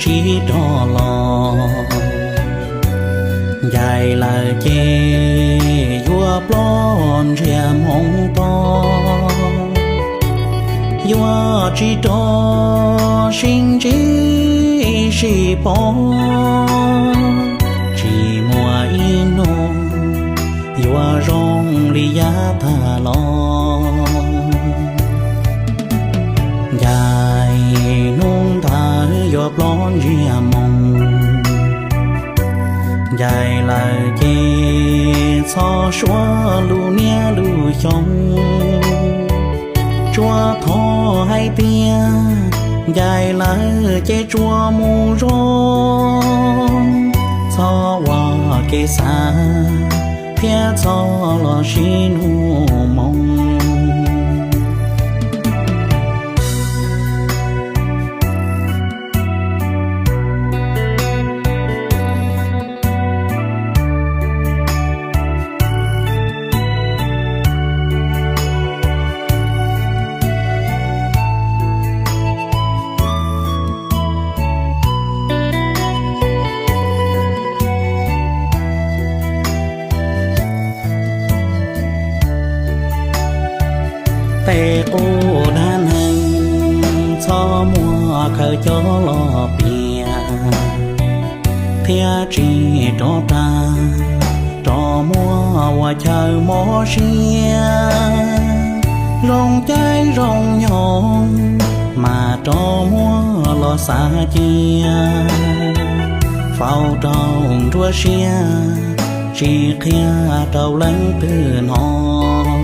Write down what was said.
tsis rov los. Ncaim lawm ces yuav plob ntsiag moo to, yuav tsis rov sib ntsib sib pom, tsis muaj ib hnub yuav zoo li yav tag los. Ncaim hnub ntawd yuav plob ntsiag moo. Ncaim lawm ces txhob suav lub niaj lub xyoo, tsuas thov hais tias ncaim lawm ces tsuas mus zoo, txhob ua kev xav thiab txhob los sib nug moo. Tej qub dab neeg txhob muab khaws coj los piav, thiab tsis rov qab rov muab ua chaw mob siab. Zoo caij zoo nyoog mas rov muab los xav cia, faus rau nruab siab tsis qhia rau leej twg hnov.